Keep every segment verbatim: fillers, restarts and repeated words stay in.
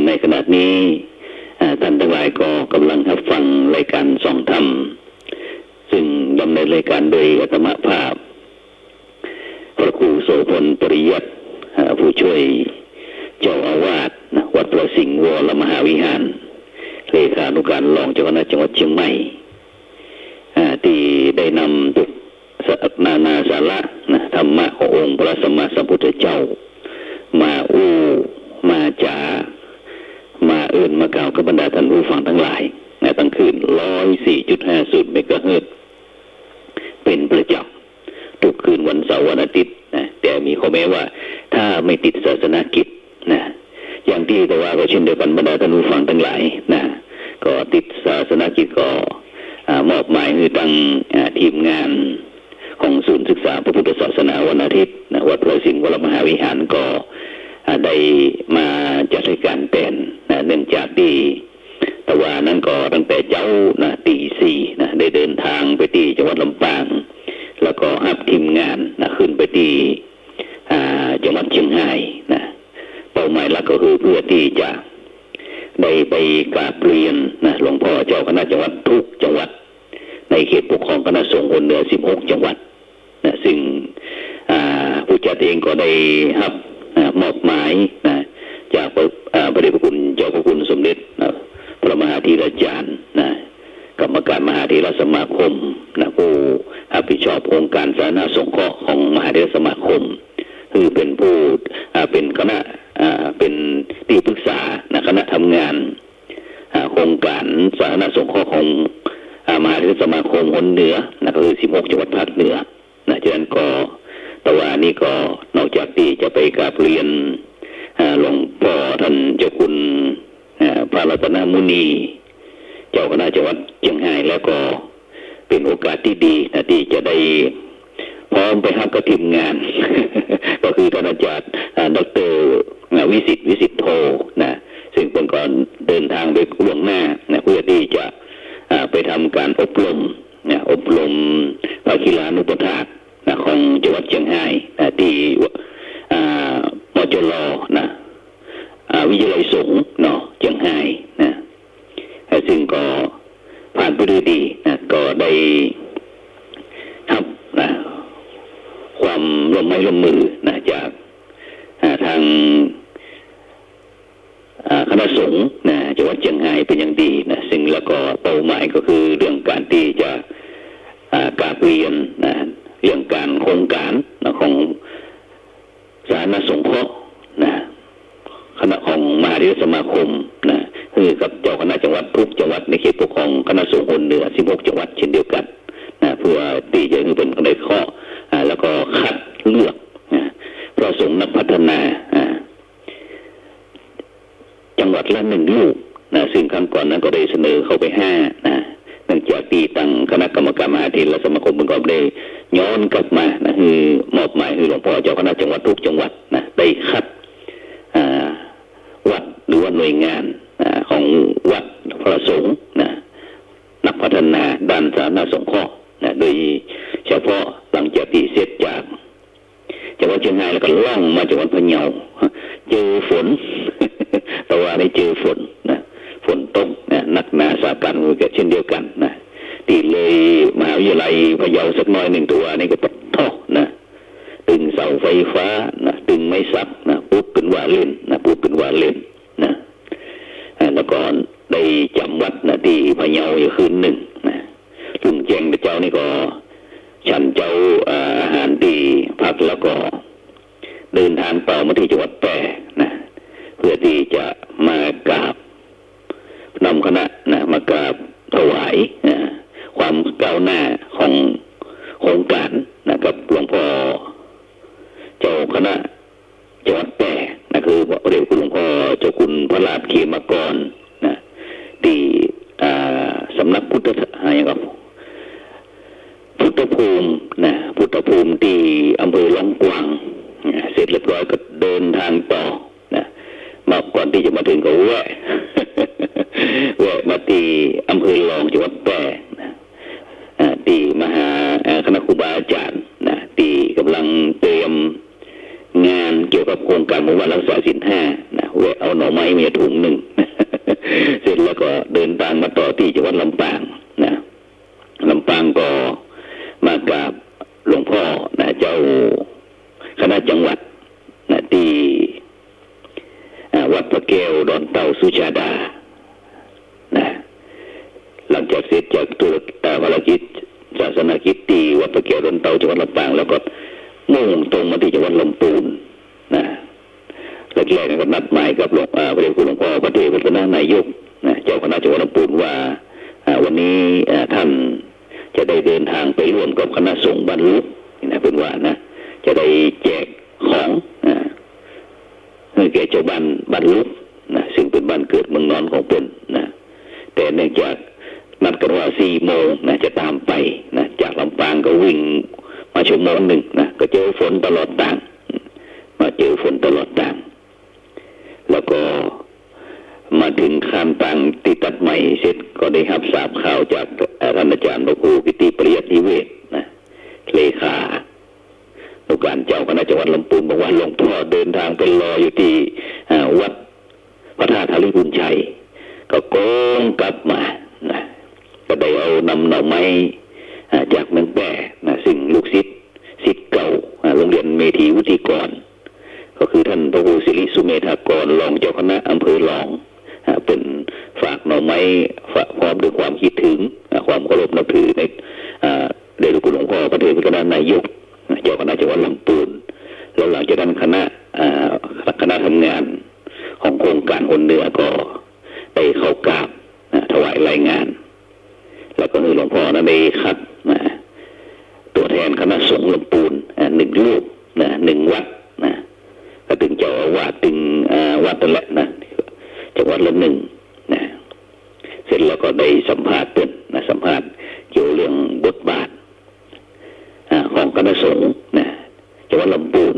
ในขณะนี้ อ่า ต้านตังหลายก็ก่ำลังฮับฟังรายก๋านส่องธรรม ซึ่งดำเนินรายก๋านโดยอาตมาภาพ พระครูโสภณ ปริยัติ อ่า ผู้จ้วยเจ้าอาวาสนะ วัดพระสิงห์วรมหาวิหาร เลขานุก๋านรองเจ้าคณะจังหวัดเจียงใหม่ อ่า ตี้ได้นำตุ๊ก นานาสาระนะ ธรรมะขององค์พระสัมมาสัมพุทธเจ้า มาอู้ มาจ๋า มาเอิ้น มากล่าวกับบรรดาต้านผู้ฟังตังหลายนะ ตังคลื่น ร้อยสี่จุดห้าศูนย์ เมกะเฮิรตซ์ เป๋นประจ๋ำ กู้คืนวันเสาร์วันอาทิตย์นะ แต่มีข้อแม้ว่า ถ้าไม่ติดศาสนกิจ นะ อย่างตี้ตะวาก็เช่นเดียวกั๋น บรรดาต้านผู้ฟังตังหลายนะ ก็ติดศาสนกิจก็ อ่า มอบหมายหื้อตัง อ่า ทีมงานของศูนย์ศึกษาพระพุทธศาสนาวันอาทิตย์นะ วัดพระสิงห์วรมหาวิหารก็ อ่า ได้มาจัดรายก๋านแตนนะ เนื่องจากตี้ตะวานั้นก็ตั้งแต่เจ๊านะ ตีสี่นะ ได้เดินทางไปตี้จังหวัดลำปาง แล้วก็ฮับทีมงานนะ ขึ้นไปตี้ อ่า จังหวัดเจียงฮายนะ เป้าหมายหลักก็คือเพื่อตี้จะได้ไปกราบเรียนนะ หลวงพ่อเจ้าคณะจังหวัดทุกจังหวัด ในเขตปกครองคณะสงฆ์หนเหนือ สิบหกจังหวัดนะ ซึ่ง อ่า ผู้จัดเองก็ได้ฮับ อ่า มอบหมายนะ จากพระ อ่า พระเดชพระคุณเจ้าพระคุณสมเด็จนะ พระมหาเถราจารย์นะ กรรมการมหาเถรสมาคมนะ ผู้ฮับผิดชอบโครงก๋านสาธารณสงเคราะห์ของมหาเถรสมาคม คือเป๋นผู้ อ่า เป๋นคณะ อ่า เป๋นตี้ปรึกษานะ คณะทำงาน อ่า โครงก๋านสาธารณสงเคราะห์ของ อ่า มหาเถรสมาคมหนเหนือนะ ก็คือ สิบหกจังหวัดภาคเหนือนะ ฉะนั้นก็ตะวานี้ก็นอกจากตี้จะไปกราบเรียน อ่า หลวงพ่อต้านเจ้าคุณ อ่า พระรัตนมุนี เจ้าคณะจังหวัดเจียงฮายแล้วก็ เป๋นโอกาสตี้ดีนะ ตี้จะได้พร้อมไปฮับกับทีมงาน ก็คือต้านอาจารย์ อ่า ด็อกเตอร์ อ่า วิสิทธิ์ วิสิทธิโท นะ ซึ่งเปิ้นก็เดินทางไปล่วงหน้านะ เพื่อตี้จะ อ่า ไปทำก๋านอบรมนะ อบรมพระคีลานุปัฏฐากนะ ของจังหวัดเจียงฮายนะ ตี้ อ่า มจล นะ อ่า วิทยาลัยสงฆ์เนาะ เจียงฮายนะ อ่า ซึ่งก็ผ่านไปด้วยดีนะ ก็ได้ฮับนะ ความร่วมไม้ร่วมมือนะ จาก อ่า ตาง อ่า คณะสงฆ์นะ จังหวัดเจียงฮายเป๋นอย่างดีนะ ซึ่งแล้วก็เป้าหมายก็คือเรื่องก๋านตี้จะ อ่า กราบเรียนนะ เรื่องก๋านโครงก๋านนะ ของ สาธารณสงเคราะห์นะ คณะของมหาเถรสมาคมนะ หื้อกับเจ้าคณะจังหวัดทุกจังหวัดในเขตปกครองคณะสงฆ์หนเหนือ สิบหกจังหวัดเช่นเดียวกั๋นนะ เพื่อตี้จะหื้อเปิ้นได้เคาะ อ่า แล้วก็คัดเลือกนะ พระสงฆ์นักพัฒนา อ่า จังหวัดละหนึ่งรูปนะ ซึ่งครั้งก่อนนั้นก็ได้เสนอเข้าไปห้านะ เนื่องจากตี้ตางคณะกรรมการมหาเถรสมาคมเปิ้นก็ได้ย้อนกลับมานะ หื้อมอบหมายหื้อหลวงพ่อเจ้าคณะจังหวัดทุกจังหวัดนะ ได้คัด อ่า วัดหรือว่าหน่วยงาน อ่า ของวัดพระสงฆ์นะ นักพัฒนาด้านสาธารณสงเคราะห์นะ โดยเฉพาะหลังจากตี้เสร็จจาก จังหวัดเจียงฮายแล้วก็ล่องมาจังหวัดพะเยา เจอฝน ตะวานี้เจอฝนนะ ฝนตกนะ หนักหนาสาหัสก็เช่นเดียวกั๋นนะ ตี้เลยมหาวิทยาลัยพะเยาสักหน้อยนึ่ง ตะวานี้ก็ปะเทาะนะ ตึงเสาไฟฟ้านะ ตึงไม้สักนะ ปุ๊บเป๋นว่าเล่นนะ ปุ๊บเป๋นว่าเล่นนะ อ่า แล้วก็ได้จ๋ำวัดนะ ตี้พะเยาอยู่คืนนึ่งนะ รุ่งแจ้งแต่เจ๊านี่ก็ฉันเจ๊า เอ่อ อาหารตี้พักแล้วก็เดินทางต่อมาตี้จังหวัดแป้นะ เพื่อตี้จะมากราบนำคณะนะ มากราบถวายนะ ความก้าวหน้าของโครงก๋านนะ กับหลวงพ่อเจ้าคณะ จังหวัดแป้นะ คือพระเดชคุณหลวงพ่อเจ้าคุณพระราชเขมกรนะ ตี้ อ่า สำนักพุทธ อ่า อย่างกับพุทธภูมินะ พุทธภูมิตี้อำเภอร้องกวางนะ เสร็จเรียบร้อยก็เดินทางต่อนะ มาก่อนตี้จะมาเถิงก็แวะ แวะมาตี้อำเภอรองจังหวัดแป้นะ อ่า ตี้มาหา อ่า คณะครูบาอาจ๋ารย์นะ ตี้ก่ำลังเตรียมงานเกี่ยวกับโครงก๋านหมู่บ้านรักษาศีลห้านะ แวะเอาหน่อไม้มาถุงนึ่ง เสร็จแล้วก็เดินตางมาต่อตี้จังหวัดลำปางนะ ลำปางก็มากราบหลวงพ่อนะ เจ้าคณะจังหวัดนะ ตี้ อ่า วัดพระแก้วดอนเต๊าสุชาดานะ หลังจากเสร็จจากธุระ อ่า ภารกิจ ศาสนกิจตี้วัดพระแก้วดอนเต๊าจังหวัดลำปาง แล้วก็มุ่งตรงมาตี้จังหวัดลำปูนนะ แรกๆ ก็นัดหมายกับหลวง อ่า พระเดชพระคุณหลวงพ่อพระเทพรัตนนายกนะ เจ้าคณะจังหวัดลำปูนว่า อ่า วันนี้ อ่า ท่านจะได้เดินทางไปร่วมกับคณะสงฆ์บ้านลุกนี่นะ เปิ้นว่านะ จะได้แจกของ อ่า หื้อแก่เจ้าบ้านบ้านลุกนะ ซึ่งเป๋นบ้านเกิดเมืองนอนของเปิ้นนะ แต่เนื่องจากนัดกั๋นว่าสี่โมงนะ จะตามไปนะ จากลำปางก็วิ่งมาชั่วโมงนึ่งนะ ก็เจอฝนตลอดตาง มาเจอฝนตลอดตาง แล้วก็มาเถิงข้านตางตี้ตัดไหมเสร็จ ก็ได้ฮับทราบข่าวจาก เอ่อ ต้านอาจ๋ารย์พระครูกิติปริยัตินิเวศนะ เลขานุการเจ้าคณะจังหวัดลำปูน บอกว่าหลวงพ่อเดินตางไปรออยู่ตี้ อ่า วัดพระธาตุหริภุญชัย ก็โก๋งกลับมานะ ก็ได้เอานำหน่อไม้ อ่า จากเมืองแป้นะ ซึ่งลูกศิษย์ ศิษย์เก่า อ่า โรงเรียนเมธีวุฒิกร ก็คือต้านพระครูสิริสุเมธากร รองเจ้าคณะอำเภอลอง อ่า เปิ้นฝากหน่อไม้ ฝากพร้อมด้วยความคิดถึง อ่า ความเคารพนับถือใน อ่า เดชพระคุณหลวงพ่อพระเทพรัตนนายก อ่า เจ้าคณะจังหวัดลำปูน แล้วหลังจากนั้นคณะ อ่า คณะทำงานของโครงก๋านหนเหนือก็ได้เข้ากราบ อ่า ถวายรายงาน แล้วก็หื้อหลวงพ่อนั้นได้คัด นะ ตั๋วแทนคณะสงฆ์ลำปูน อ่า นึ่งรูป นะ นึ่งวัด นะ ก็ตึงเจ้าอาวาส ตึง อ่า วัดนั่นแหละนะ จังหวัดละนึ่งนะ เสร็จแล้วก็ได้สัมภาษณ์เปิ้นนะ สัมภาษณ์เกี่ยวเรื่องบทบาท อ่า ของคณะสงฆ์นะ จังหวัดลำปูน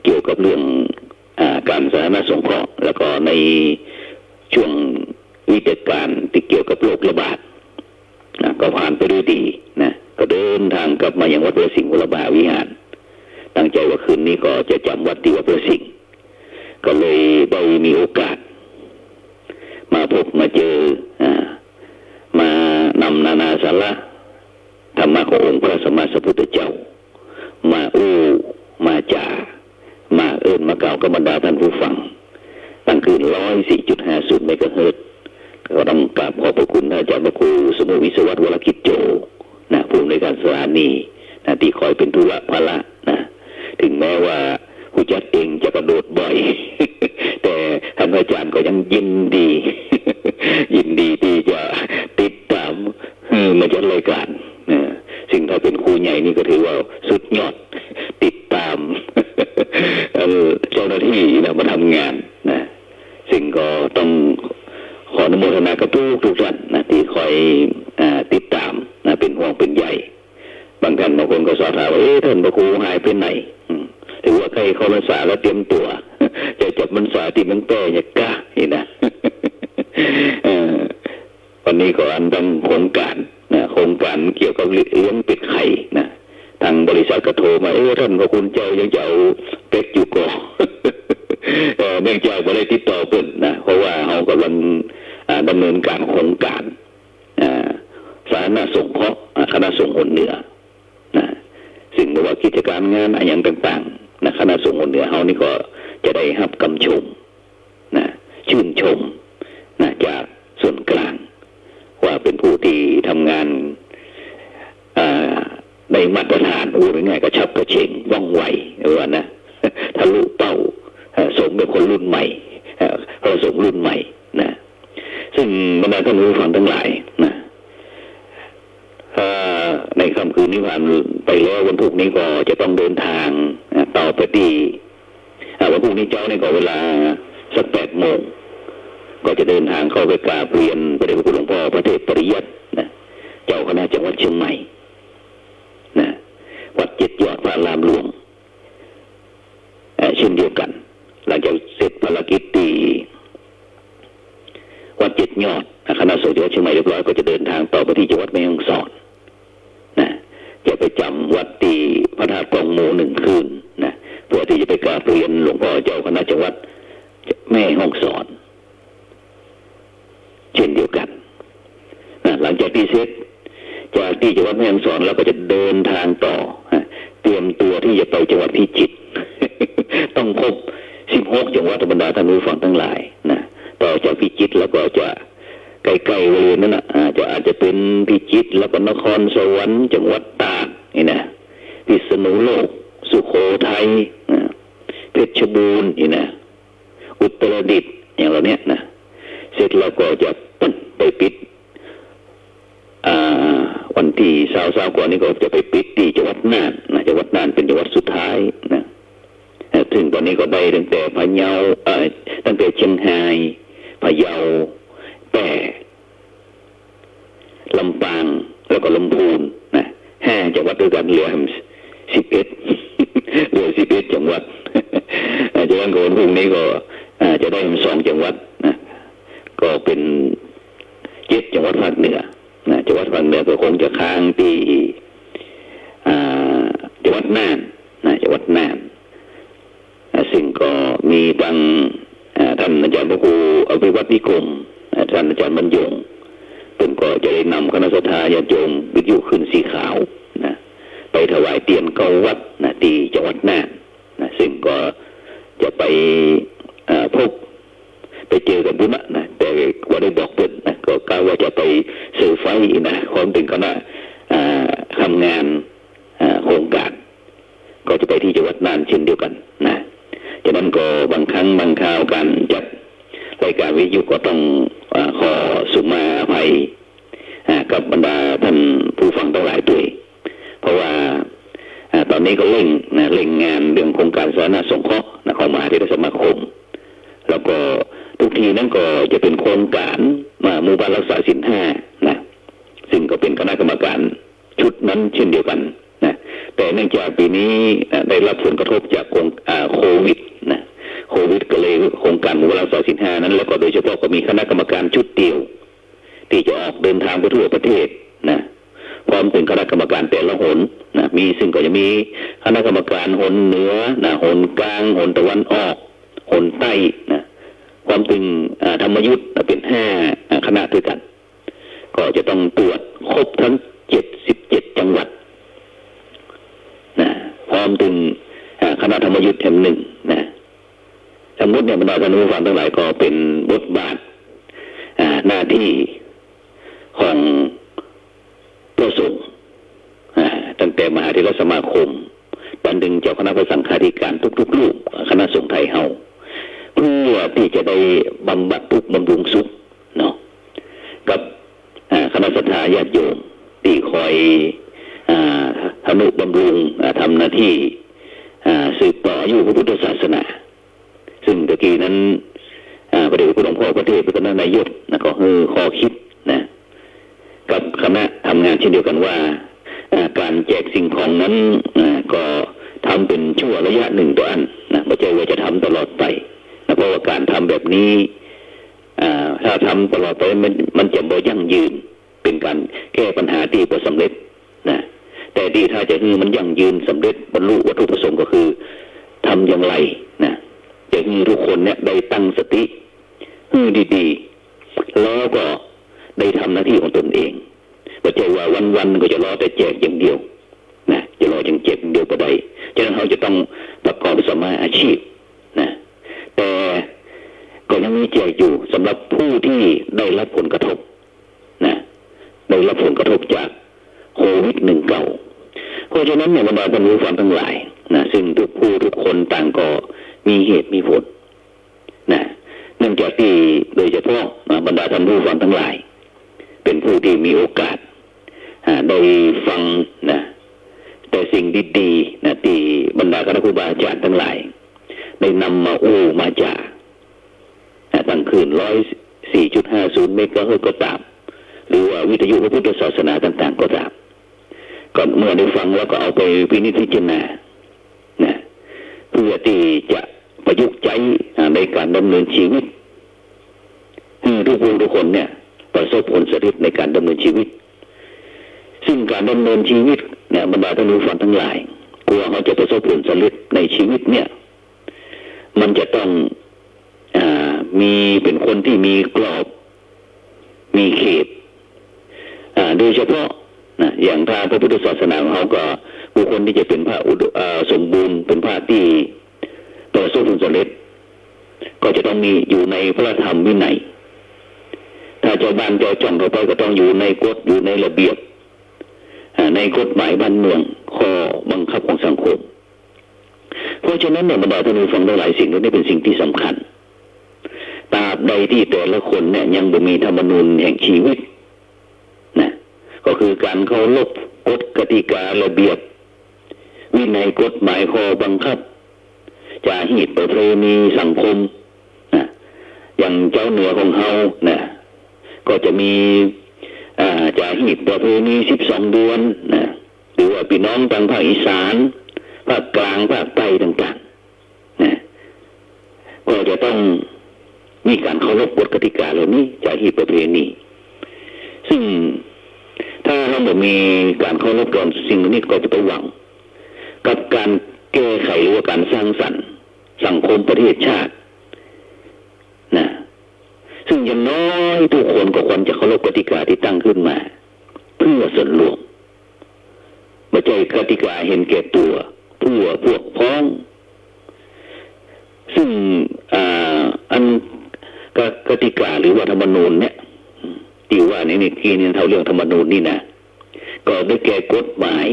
เกี่ยวกับเรื่อง อ่า ก๋านสาธารณสงเคราะห์ แล้วก็ในช่วงวิกฤตก๋ารณ์ตี้เกี่ยวกับโรคระบาดนะ ก็ผ่านไปด้วยดีนะ ก็เดินตางกลับมายังวัดพระสิงห์วรมหาวิหาร ตั้งใจ๋ว่าคืนนี้ก็จะจ๋ำวัดตี้วัดพระสิงห์ ก็เลยได้มีโอกาส มาพบมาเจอ อ่า มานำนานาสาระธรรมะขององค์พระสัมมาสัมพุทธเจ้า มาอู้มาจ๋า มาเอิ้นมากล่าวกับบรรดาต้านผู้ฟัง ตั้งคลื่นร้อยสี่จุดห้าศูนย์เมกะเฮิรตซ์ ก็ต้องกราบขอบพระคุณอาจ๋ารย์พระครูสมุห์ วิศวัฒน์ วรกิจโจ นะ ผู้อำนวยก๋านสถานีนะ ตี้คอยเป๋นธุระภาระนะ ถึงแม้ว่าผู้จัดเองจะกระโดดบ่อย แต่ต้านอาจ๋ารย์ก็ยังยินดี ยินดีตี้จะติดต๋าม เออ มาจัดรายก๋านนะ ซึ่งถ้าเป๋นครูใหญ่นี่ก็ถือว่าสุดยอด ติดต๋าม เอ่อ เจ้าหน้าตี้นะ มาทำงานนะ ซึ่งก็ต้องขออนุโมทนากับทุกๆ ต้านนะ ตี้คอย อ่า ติดต๋ามนะ เป๋นห่วงเป๋นใย บางต้านบางคนก็สอบถามว่า เอ๊ะ ต้านพระครูหายไปไหน อืม ถือว่าใกล้เข้าพรรษาแล้วเตรียมตั๋ว จะจับพรรษาตี้เมืองแป้ยังกะ นี่นะ เออ วันนี้ก็อันตั้งโครงก๋านนะ โครงก๋านเกี่ยวกับเลี้ยงเป็ดไข่นะ ตางบริษัทก็โทรมา เอ๊ะ ต้านพระคุณเจ้ายังจะเอาเป็ดอยู่ก่อ เอ่อ เนื่องจากบ่ได้ติดต่อเปิ้นนะ เพราะว่าเฮากำลัง อ่า ดำเนินก๋านโครงก๋าน อ่า สาธารณสงเคราะห์ อ่า คณะสงฆ์หนเหนือนะ ซึ่งบ่ว่ากิจก๋านงานอะหยังต่างๆ นะ คณะสงฆ์หนเหนือเฮานี่ก็จะได้ฮับกำชม นะ ชื่นชม นะ จากส่วนกลาง ว่าเป๋นผู้ตี้ทำงาน อ่า ได้มาตรฐาน พูดง่ายๆ กระฉับกระเฉง ว่องไว ว่านะ ทะลุเป้า เอ่อ สมเป็นคนรุ่นใหม่ เอ่อ พระสงฆ์รุ่นใหม่ นะ ซึ่งบรรดาต้านผู้ฟังตังหลาย นะ เอ่อ ในค่ำคืนนี้ผ่านไปแล้ว วันพรุ่งนี้ก็จะต้องเดินตาง อ่า ต่อไปตี้ อ่า วันพรุ่งนี้เจ๊านี่ก็เวลาสักแปดโมง ก็จะเดินตางเข้าไปกราบเรียนพระเดชพระคุณหลวงพ่อพระเทพปริยัตินะ เจ้าคณะจังหวัดเชียงใหม่นะ วัดเจ็ดยอดพระอารามหลวง เอ่อ เช่นเดียวกั๋น หลังจากเสร็จภารกิจตี้วัดเจ็ดยอดนะ คณะสงฆ์จังหวัดเชียงใหม่เรียบร้อย ก็จะเดินตางต่อไปตี้จังหวัดแม่ฮ่องสอน นะ จะไปจ๋ำวัดตี้พระธาตุก้องมูหนึ่งคืนนะ เพื่อตี้จะไปกราบเรียนหลวงพ่อเจ้าคณะจังหวัดแม่ฮ่องสอน ตี้จังหวัดแม่ฮ่องสอน แล้วก็จะเดินทางต่อ ฮะ เตรียมตั๋วตี้จะไปจังหวัดพิจิตร ต้องครบสิบหกจังหวัด บรรดาท่านผู้ฟังตังหลายนะ ต่อจากพิจิตรแล้วก็จะใก้ๆ บริเวณนั้นนะ อ่า จะ อาจจะเป๋นพิจิตร แล้วก็นครสวรรค์ จังหวัดตากนี่นะ พิษณุโลก สุโขทัย อ่า เพชรบูรณ์นี่นะ อุตรดิตถ์ อย่างเหล่าเนี้ยนะ เสร็จแล้วก็จะปึ้นไปปิด อ่า วันตี้ซาวๆ กว่านี้ก็จะไปปิดตี้จังหวัดน่านนะ จังหวัดน่านเป๋นจังหวัดสุดท้ายนะ เอ่อ ซึ่งต๋อนนี้ก็ได้ตั้งแต่พะเยา เอ่อ ตั้งแต่เจียงฮาย พะเยา แป้ ลำปาง แล้วก็ลำพูนนะ ห้าจังหวัดตวยกั๋น เหลือสิบเอ็ด เหลือสิบเอ็ดจังหวัด อ่า จากนั้นก็วันพรุ่งนี้ก็ อ่า จะได้สองจังหวัดนะ ก็เป๋นเจ็ดจังหวัดภาคเหนือนะ จังหวัดภาคเหนือก็คงจะค้างตี้ อ่า จังหวัดน่านนะ จังหวัดน่าน อ่า ซึ่งก็มีตัง อ่า ต้านอาจ๋ารย์พระครูอภิวัฒน์นิคม อ่า ต้านอาจ๋ารย์บรรยง เปิ้นก็จะได้นำคณะศรัทธาญาติโยมวิทยุคลื่นสีขาวนะ ไปถวายเตียนเก้าวัดนะ ตี้จังหวัดน่านนะ ซึ่งก็จะไป อ่า พบ ไปเจอกั๋นปุ้นนะ แต่บ่ได้บอกเปิ้นนะ ก็กะว่าจะไปเซอร์ไพรส์นะ พร้อมตึงคณะ อ่า ทำงาน อ่า โครงก๋าน ก็จะไปตี้จังหวัดน่านเช่นเดียวกั๋นนะ จากนั้นก็บางครั้งบางคราวก๋านจัดรายก๋านวิทยุก็ต้อง อ่า ขอสุมาอภัย อ่า กับบรรดาต้านผู้ฟังตังหลายตวย เพราะว่า อ่า ต๋อนนี้ก็เร่งนะ เร่งงานเรื่องโครงก๋านสาธารณสงเคราะห์นะ ของมหาเถรสมาคม แล้วก็ทุกทีนั้นก็จะเป๋นโครงก๋าน อ่า หมู่บ้านรักษาศีลห้านะ ซึ่งก็เป๋นคณะกรรมก๋าน ชุดนั้นเช่นเดียวกั๋นนะ แต่เนื่องจากปี๋นี้นะ ได้รับผลกระทบจากโครง อ่า โควิดนะ โควิดก็เลยโครงก๋านหมู่บ้านรักษาศีลห้านั้น แล้วก็โดยเฉพาะก็มีคณะกรรมก๋านชุดเดียว ตี้จะออกเดินทางไปทั่วประเทศนะ พร้อมตึงคณะกรรมก๋านแต่ละหนนะ มี ซึ่งก็จะมีคณะกรรมก๋านหนเหนือนะ หนก๋าง หนตะวันออก หนใต้นะ พร้อมตึง อ่า ธรรมยุตนะ เป๋นห้า อ่า คณะตวยกั๋น ก็จะต้องตรวจครบตึงเจ็ดสิบเจ็ดจังหวัดนะ พร้อมตึง อ่า คณะธรรมยุตแถมนึ่งนะ ทั้งหมดเนี่ย บรรดาต้านผู้ฟังตังหลายก็เป๋นบทบาท อ่า หน้าตี้ของพระสงฆ์ อ่า ตั้งแต่มหาเถรสมาคม ตันตึงเจ้าคณะพระสังฆาธิการทุกๆ รูป คณะสงฆ์ไทยเฮา เพื่อตี้จะได้บำบัดทุกข์บำรุงสุขเนาะ กับ อ่า คณะศรัทธาญาติโยม ตี้คอย อ่า ทะนุบำรุง อ่า ทำหน้าตี้ อ่า สืบต่ออายุพระพุทธศาสนา ซึ่งตะกี้นั้น อ่า พระเดชพระคุณหลวงพ่อพระเทพ เป๋นคณะนายกนะ ก็หื้อข้อคิดนะ กับคณะทำงานเช่นเดียวกั๋นว่า อ่า ก๋านแจกสิ่งของนั้น อ่า ก็ทำเป๋นชั่วระยะนึ่งเต้าอั้นนะ บ่ใจ้ว่าจะทำตลอดไปนะ เพราะว่าก๋านทำแบบนี้ อ่า ถ้าทำตลอดไปมัน มันจะบ่ยั่งยืน เป๋นก๋านแก้ปัญหาตี้บ่สำเร็จนะ แต่ตี้ถ้าจะหื้อมันยั่งยืนสำเร็จบรรลุวัตถุประสงค์ก็คือ ทำอย่างไรนะ จะหื้อทุกคนเนี่ยได้ตั้งสติ หื้อดีๆ แล้วก็ได้ทำหน้าตี้ของตนเอง บ่ใจ้ว่าวันๆ ก็จะรอแต่แจกอย่างเดียวนะ จะรออย่างแจกอย่างเดียวบ่ได้ ฉะนั้นเฮาจะต้องประกอบสัมมาอาชีพนะ แต่ก็ยังมีแจกอยู่สำหรับผู้ตี้ได้รับผลกระทบนะ ได้รับผลกระทบจากโควิด สิบเก้า เพราะฉะนั้นเนี่ย บรรดาต้านผู้ฟังตังหลายนะ ซึ่งทุกผู้ทุกคนต่างก็มีเหตุมีผล นะ เนื่องจากตี้โดยเฉพาะนะ บรรดาต้านผู้ฟังตังหลาย เป๋นผู้ตี้มีโอกาส อ่า ได้ฟังนะ แต่สิ่งดีๆ นะ ตี้บรรดาคณะครูบาอาจ๋ารย์ตังหลาย ได้นำมาอู้มาจ๋า นะ ตั้งคลื่น ร้อยสี่จุดห้าศูนย์ เมกะเฮิรตซ์ก็ต๋าม หรือว่าวิทยุพระพุทธศาสนาต่างๆ ก็ต๋าม ก็เมื่อได้ฟังแล้วก็เอาไปพินิจพิจารณา นะ เพื่อตี้จะประยุกต์ใจ๊ อ่า ในก๋านดำเนินชีวิต หื้อทุกผู้ทุกคนเนี่ยประสบผลสำเร็จในก๋านดำเนินชีวิต ซึ่งก๋านดำเนินชีวิตเนี่ย บรรดาต้านผู้ฟังตังหลาย กว่าเฮาจะประสบผลสำเร็จในชีวิตเนี่ย มันจะต้อง อ่า มี เป๋นคนตี้มีกรอบ มีเขต อ่า โดยเฉพาะนะ อย่างถ้าพระพุทธศาสนาของเฮาก็บุคคลตี้จะเป๋นพระอุด- เอ่อ สมบูรณ์ เป๋นพระตี้ประสบผลสำเร็จ ก็จะต้องมีอยู่ในพระธรรมวินัย ถ้าจาวบ้านจาวจ้องทั่วไปก็ต้องอยู่ในกฎ อยู่ในระเบียบ อ่า ในกฎหมายบ้านเมือง ข้อบังคับของสังคม เพราะฉะนั้นเนี่ย บรรดาท่านผู้ฟังทั้งหลาย สิ่งเหล่านี้เป๋นสิ่งตี้สำคัญ ตราบใดตี้แต่ละคนเนี่ยยังบ่มีธรรมนูญแห่งชีวิตนะ ก็คือการเคารพกฎกติการะเบียบวินัย กฎหมายข้อบังคับ จารีตประเพณีสังคมนะ อย่างจาวเหนือของเฮานะ ก็จะมี อ่า จารีตประเพณีสิบสองเดือนนะ หรือว่าปี้น้องตางภาคอีสาน ภาคกลาง ภาคใต้ต่างๆ นะ ก็จะต้องมีการเคารพกฎกติกาเหล่านี้ จารีตประเพณี ซึ่งถ้าเฮาบ่มีการเคารพต่อสิ่งเหล่านี้ ก็จะไปหวังกับการแก้ไขหรือว่าการสร้างสรรค์สังคมประเทศชาตินะ ซึ่งอย่างน้อยทุกคนก็ควรจะเคารพกติกาตี้ตั้งขึ้นมาเพื่อส่วนรวม บ่ใจ้กติกาเห็นแก่ตั๋ว เพื่อพวกพ้อง ซึ่ง อ่า อันก- กติกาหรือว่าธรรมนูญเนี่ย ตี้ว่าในนี้กี้นี้เฮาเรื่องธรรมนูญนี่นะ ก็ได้แก่กฎหมาย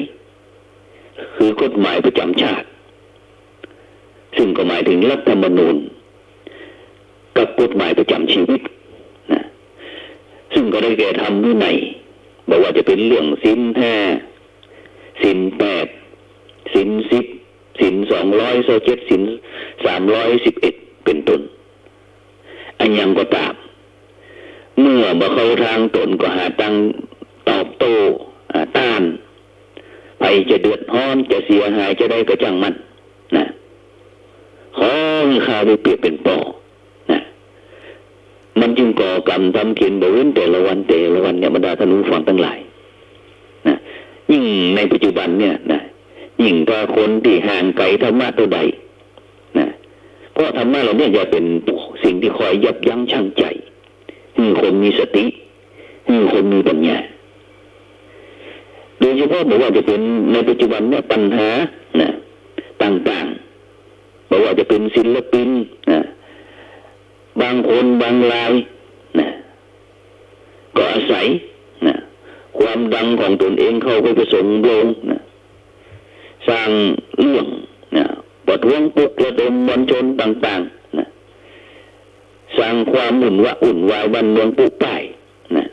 คือกฎหมายประจ๋ำชาติ ซึ่งก็หมายเถิงรัฐธรรมนูญ กับกฎหมายประจ๋ำชีวิตนะ ซึ่งก็ได้แก่ธรรมวินัย บ่ว่าจะเป๋นเรื่องศีลห้า ศีลแปด ศีลสิบ ศีลสองร้อยซาวเจ็ด ศีลสามร้อยสิบเอ็ด เป๋นต้น อะหยังก็ต๋าม เมื่อบ่เข้าตางต๋นก็หาตางตอบโต้ อ่า ต้าน ใผจะเดือดฮ้อน จะเสียหายจาใดก็จ้างมันนะ ขอหื้อข้าได้เปรียบเป๋นป้อนะ มันจึงก่อกรรมทำเข็ญบ่เว้นแต่ละวันแต่ละวันเนี่ย บรรดาท่านผู้ฟังตังหลายนะ ยิ่งในปัจจุบันเนี่ยนะ ยิ่งถ้าคนตี้ห่างไก๋ธรรมะเต้าใด นะ เพราะธรรมะเหล่านี้จะเป๋นสิ่งตี้คอยยับยั้งชั่งใจ๋ หื้อคนมีสติ หื้อคนมีปัญญา โดยเฉพาะบ่ว่าจะเป๋นในปัจจุบันเนี่ย ปัญหานะ ต่างๆ บ่ว่าจะเป๋นศิลปินนะ บางคนบางรายนะ ก็อาศัยนะ ความดังของตนเองเข้าไปผสมลงนะ สร้างเรื่องนะ ประท้วงปลุกระดมมวลชนต่างๆ นะ สร้างความวุ่นวะ- วุ่นวายบ้านเมืองปุ๊ป้ายนะ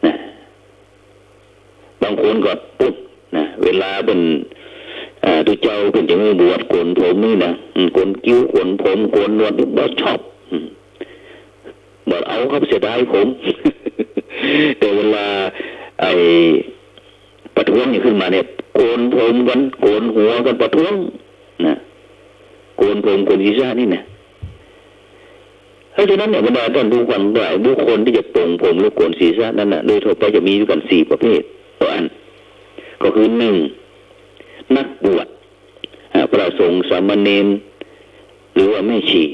นะ บางคนก็ปุ๊นะ เวลาเปิ้น เอ่อ ตุ๊เจ้าเปิ้นจะหื้อบวชโกนผมนี่นะ อืม โกนคิ้ว โกนผม โกนหนวดนี่บ่ชอบ อืม บ่เอาครับ เสียดายผม แต่เวลาไอ้ประท้วงนี่ขึ้นมาเนี่ย โกนผมกั๋น โกนหัวกั๋น ประท้วงนะ โกนผม โกนศีรษะนี่นะ เพราะฉะนั้นเนี่ย บรรดาท่านผู้ฟังทั้งหลาย บุคคลตี้จะปลงผมหรือโกนศีรษะนั้นน่ะ โดยทั่วไปจะมีอยู่กั๋นสี่ประเภท ก็อัน ก็คือ หนึ่ง นักบวช อ่า พระสงฆ์ สามเณร หรือว่าแม่ชี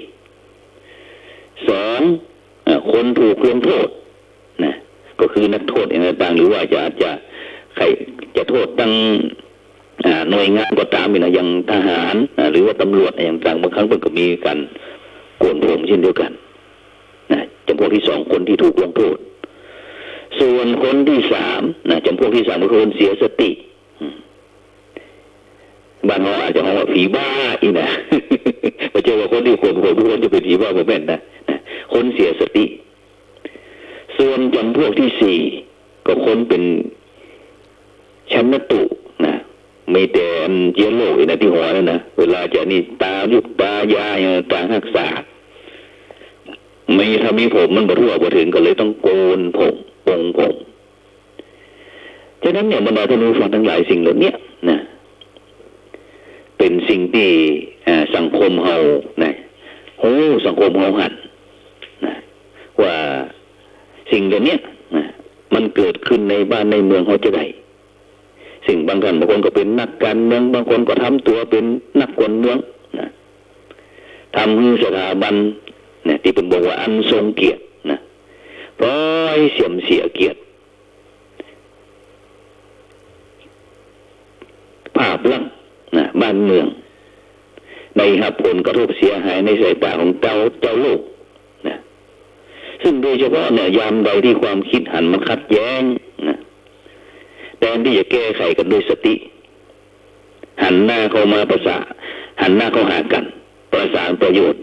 สอง อ่า คนถูกลงโทษนะ ก็คือนักโทษอย่างต่างๆ หรือว่าจะ อาจจะใครจะโทษตัง อ่า หน่วยงานก็ต๋ามนี่นะ อย่างทหาร อ่า หรือว่าตำรวจอย่างต่าง บางครั้งเปิ้นก็มีก๋านโกนผมเช่นเดียวกั๋นนะ จำพวกตี้สอง คนตี้ถูกลงโทษ ส่วนคนตี้สามนะ จำพวกตี้สามก็คือคนเสียสติ อืม บ้านเฮาอาจจะฮ้องว่าผีบ้าอี้นะ บ่ใจ้ว่าคนตี้โกนผมทุกคนจะเป๋นผีบ้า บ่แม่นนะ นะ คนเสียสติ ส่วนจำพวกตี้สี่ ก็คนเป๋นชันตุนะ มีแต่อันเยียะโรคอี้นะ ตี้หัวนั่นนะ เวลาจะนี่ตายุบตายาอย่างต่างฮักษา มี ถ้ามีผมมันบ่ทั่วบ่เถิง ก็เลยต้องโกนผม ปลงผม ฉะนั้นเนี่ย บรรดาท่านผู้ฟังตังหลาย สิ่งเหล่าเนี้ยนะ เป๋นสิ่งตี้ อ่า สังคมเฮานะ ฮู้ สังคมเฮาหันนะ ว่าสิ่งเหล่าเนี้ยนะ มันเกิดขึ้นในบ้านในเมืองเฮาจาใด ซึ่งบางท่านบางคนก็เป๋นนักก๋านเมือง บางคนก็ทำตั๋วเป๋นนักก๋านเมืองนะ ทำหื้อสถาบันนะ ตี้เปิ้นบอกว่าอันทรงเกียรตินะ ปล่อยเสื่อมเสียเกียรติ ภาพลักษณ์นะ บ้านเมือง ได้ฮับผลกระทบเสียหายในสายต๋าของเจ้า เจ้าโลกนะ ซึ่งโดยเฉพาะเนี่ย ยามใดตี้ความกึ๊ดหันมันขัดแย้งนะ แตนตี้จะแก้ไขกั๋นโดยสติ หันหน้าเข้ามาประสาน หันหน้าเข้าหากั๋น ประสานประโยชน์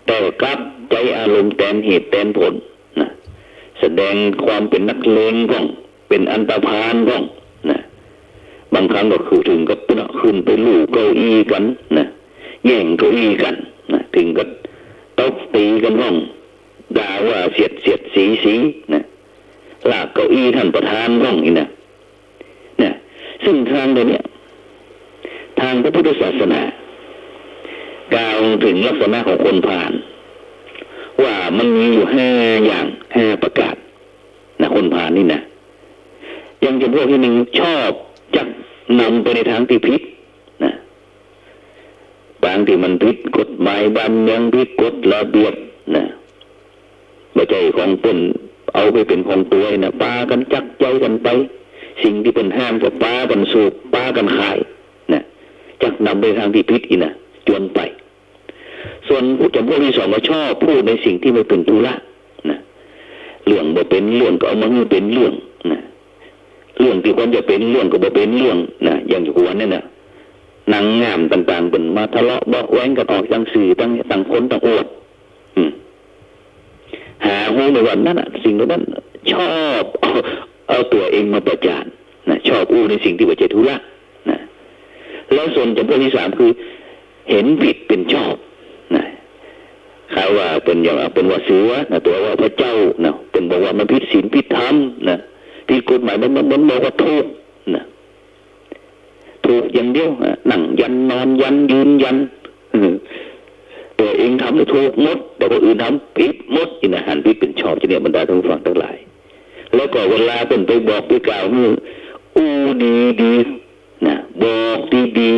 แต่กลับใจ๊อารมณ์แตนเหตุแตนผลนะ แสดงความเป๋นนักเลงพ่อง เป๋นอันธพาลพ่องนะ บางครั้งก็คือเถิงกับขึ้นไปลู่เก้าอี้กั๋นนะ แย่งเก้าอี้กั๋นนะ เถิงกับตบตี๋กั๋นพ่อง ด่าว่าเสียดเสียดสีสีนะ ลากเก้าอี้ต้านประธานพ่องนี่นะ เนี่ย ซึ่งตางโตเนี้ย ตางพระพุทธศาสนา กล่าวเถิงลักษณะของคนพาล ว่ามันมีอยู่ห้าอย่าง ห้าประก๋านนะ คนพาลนี่นะ อย่างจำพวกตี้นึ่ง ชอบจักนำไปในตางตี้ผิดนะ ตางตี้มันผิดกฎหมายบ้านเมือง ผิดกฎระเบียบนะ บ่ใจ้ของเปิ้นเอาไปเป๋นของตั๋วนะ ปากั๋นจักใจ๊กั๋นไป สิ่งตี้เปิ้นห้ามก็ปากั๋นสูบ ปากั๋นขายนะ จักนำไปตางตี้ผิดอี้นะ จวนไป ส่วนจำพวกตี้สองก็ชอบพูดในสิ่งตี้บ่เป๋นธุระนะ เรื่องบ่เป๋นเรื่องก็เอามาหื้อเป๋นเรื่องนะ เรื่องตี้ควรจะเป๋นเรื่องก็บ่เป๋นเรื่องนะ อย่างอยู่วันนี้นะ นางงามต่างๆ เปิ้นมาทะเลาะเบาะแว้งกั๋นออกตางสื่อ ตาง ตางคนตางอวด อืม หาฮู้ไหมว่านั่นน่ะ สิ่งเหล่านั้นชอบเอา เอาตั๋วเองมาประจานนะ ชอบอู้ในสิ่งตี้บ่ใจ้ธุระนะ แล้วส่วนจำพวกตี้สามคือ เห็นผิดเป๋นชอบนะ เขาว่าเปิ้นอย่าง เปิ้นว่าเสือนะ ตั๋วว่าพระเจ้านะ เปิ้นบอกว่ามันผิดศีลผิดธรรมนะ ผิดกฎหมาย มัน มัน มันบอกว่าถูกนะ ถูกอย่างเดียวนะ นั่งยัน นอนยัน ยืนยัน เออ ตั๋วเองทำนี่ถูกหมด แต่คนอื่นทำผิดหมด อี้นะ หันผิดเป๋นชอบ จะเนี่ย บรรดาท่านผู้ฟังทั้งหลาย แล้วก็เวลาเปิ้นไปบอกไปกล่าวหื้อ อู้ดีๆ นะ บอกดี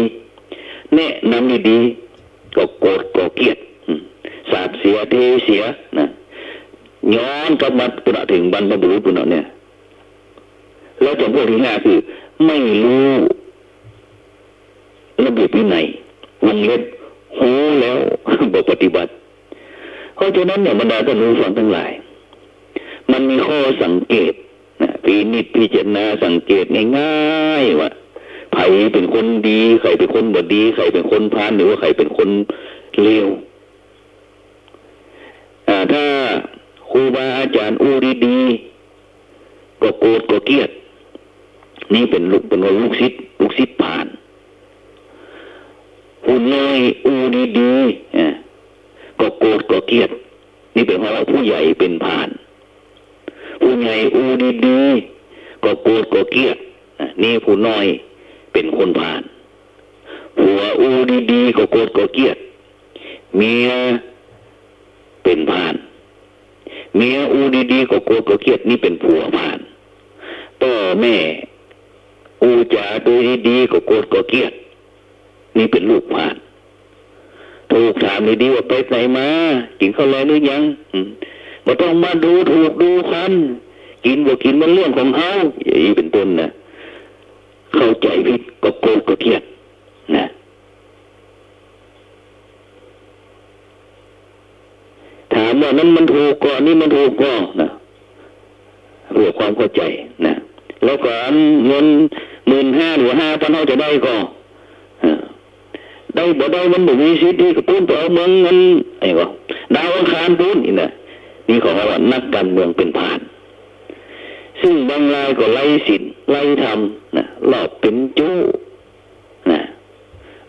ๆ แนะนำดีๆ ก็โกรธก็เกลียด อืม สาปเสียเทเสียนะ ย้อนกลับมาปุ้นน่ะ เถิงบรรพบุรุษปุ้นน่ะเนี่ย แล้วจำพวกตี้ห้าคือ ไม่รู้ระเบียบวินัย วงเล็บ ฮู้แล้ว บ่ปฏิบัติ เพราะฉะนั้นเนี่ย บรรดาท่านผู้ฟังทั้งหลาย มันมีข้อสังเกตนะ พินิจพิจารณาสังเกตง่ายๆ ว่า ใผเป๋นคนดี ใผเป๋นคนบ่ดี ใผเป๋นคนพาล หรือว่าใผเป๋นคนเลว อ่า ถ้าครูบาอาจ๋ารย์อู้ดีๆ ก็โกรธก็เกลียด นี่เป๋นลูก เป๋นว่าลูกศิษย์ ลูกศิษย์พาล ผู้น้อยอู้ดีๆ อ่า ก็โกรธก็เกลียด นี่เป๋นว่าผู้ใหญ่เป๋นพาล ผู้ใหญ่อู้ดีๆ ก็โกรธก็เกลียด อ่า นี่ผู้น้อยเป๋นคนพาล ผัวอู้ดีๆ ก็โกรธก็เกลียด เมียเป๋นพาล เมียอู้ดีๆ ก็โกรธก็เกลียด นี่เป๋นผัวพาล ป้อแม่อู้จ๋าตวยดีๆ ก็โกรธก็เกลียด นี่เป๋นลูกพาล ถูกถามดีๆ ว่าไปไหนมา กิ๋นข้าวแลงหรือยัง อืม บ่ต้องมาดูถูกดูคำ กิ๋นบ่กิ๋นมันเรื่องของเฮา อย่างนี้เป๋นต้นนะ เข้าใจ๋ผิดก็โกรธก็เกลียดนะ ถามว่านั้นมันถูกก่อ นี่มันถูกก่อนะ เพื่อความเข้าใจ๋นะ แล้วก็อันเงินหมื่นห้าหรือห้าพันเฮาจะได้ก่อ เออ ได้บ่ได้มันบ่มีสิทธิ์ตี้กะปู้นไปเอาเมืองเงิน ไอ้บ่ ดาวอังคารปู้นอี้นะ นี่เขาว่านักการเมืองเป๋นพาล ซึ่งบางรายก็ไร้ศีลไร้ธรรมนะ ลอบเป๋นจู้ นะ